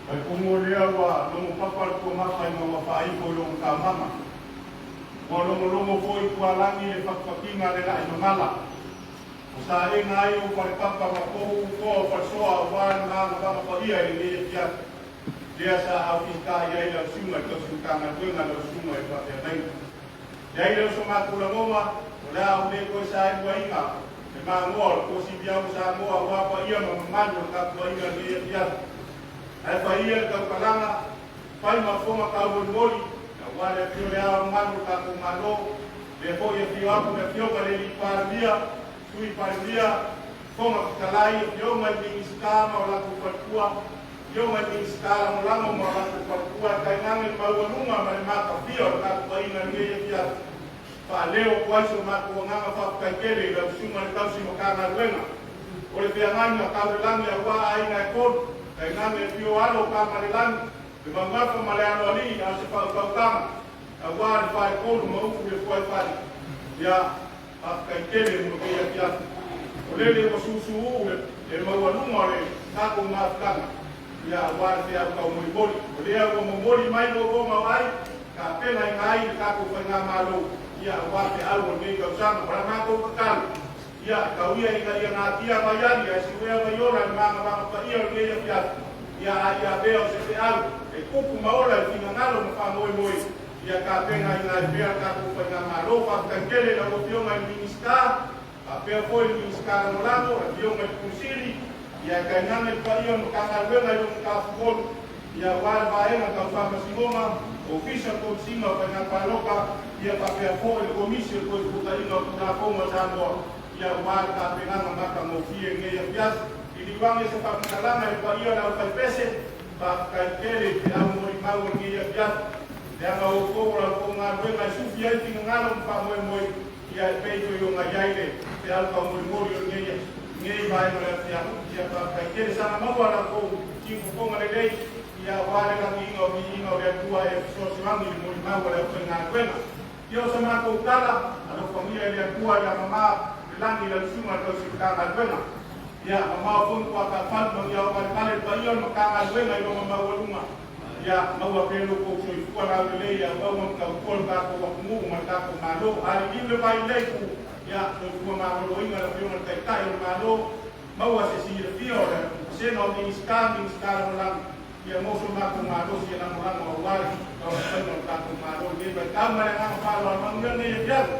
Faipumua lea ua logo papa le tuamafa i mauga faaifo i lona taumaga. Ua logologo foi tualagi le fatufatiga le la'i mamala. Ua saega ai ou falepapa ma pou utoa o falesoa auā le magavaga paia i lenei afiafi. Lea sa aufita'i ai lau susuga i le tausi Matagaluega lau susuga i le faafeagaiga. Leai lea o so matou lagona, o le a ou le toe saeluaina le magoa o le tuasivi o Samoa auā paia ma mamalu o le tapuaiga i lenei afiafi. Ae faia le tautalaga, fai ma fofoga taumolimoli, auā le afio le Ao mamalu o le tatou Malo, lea foi afio atu le afioga i le alii Palemia, Sui Palemia, Fofoga Fetalai, afioga i Minisita ma o latou faletua, afioga i Minisita Lagolago ma o latou faletua, e tainane le maualuga ma le matafia o le tapuaiga i lenei afiafi. Faaleo atu ai so matou agaga faafetai tele i lau susuga i le tausi Matagaluega o le feagaiga tau le lagi auā aiga e tolu, tainane afio alo o Tama le lagi, le Maugafa ma le Aloalii, a o se faautautaga auā le faetolu ma upu le fuaifale. Ia, faafetai tele mo lenei afiafi. O lele ua susuu le maualuga o le tatou mafutaga, ia auā le feau taumolimoli. O lea ua momoli mai ooooga o ai, tapenaina ai le tatou faigamalo, ia auā feau o lenei tausaga. O la matou tatalo, ia tau ia ina ia natia vaiali ae siuea vaiola le magavaga paia o lenei afiafi, ia a ia avea o se feau e tupu ma ola i finagalo ma faamoemoe, ia tapenaina ai pea le tatou faigamalo. Faafetai tele i lau Afioga i le Minisita, faapea foi le Minisita Lagolago, le Afioga i le Ofisa Sili, ia tainane le paia o le Matagaluega i lona tafatolu, ia auā le vaega tau faamasinoga, Ofisa Komesina o Faiga Palota, ia faapea foi le Komisi o le Toefuataiga o Tulafono a Samoa, ia auā le tapenaga matagofie i lenei afiafi. Liliu ane se faamatalaga i le paia o le aufaipese, faafetai tele i feau molimau o lenei afiafi, leaga outou o la outou galuega e sufi ai finagalo ma faamoemoe, ia e pei foi ona i ai le feau taumolimoli o lenei vaega o le afiafi. Ia faafetai tele, saga maua la outou tiufofoga lelei, ia auā le lagiina o viiga o le Atua e fesoasoani i le molimau a le aufaigaluega. Ia o sa matou tala, alofagia e le Atua ia mamā le lagi lau susuga i le tausi Matagaluega. Ia mamao foi Tuatafalu ma Niaovalemale le paia o le Matagaluega i lona maualuga. Ia maua pea lo outou soifua laulelei e auauna ma tautua le tatou atunuu ma le tatou Malo. A liliu le vai i lei itu, ia soifua maloloina le Afioga i le Taitai o le Malo, maua se silafia o le vasega o Minisita, Minisita Lagolago, ia maua so matou malosi e lagolago auā le taumafaiga o le tatou Malo i lenei vaitau. Ma le agaga faaaloalo, manuia lenei afiafi.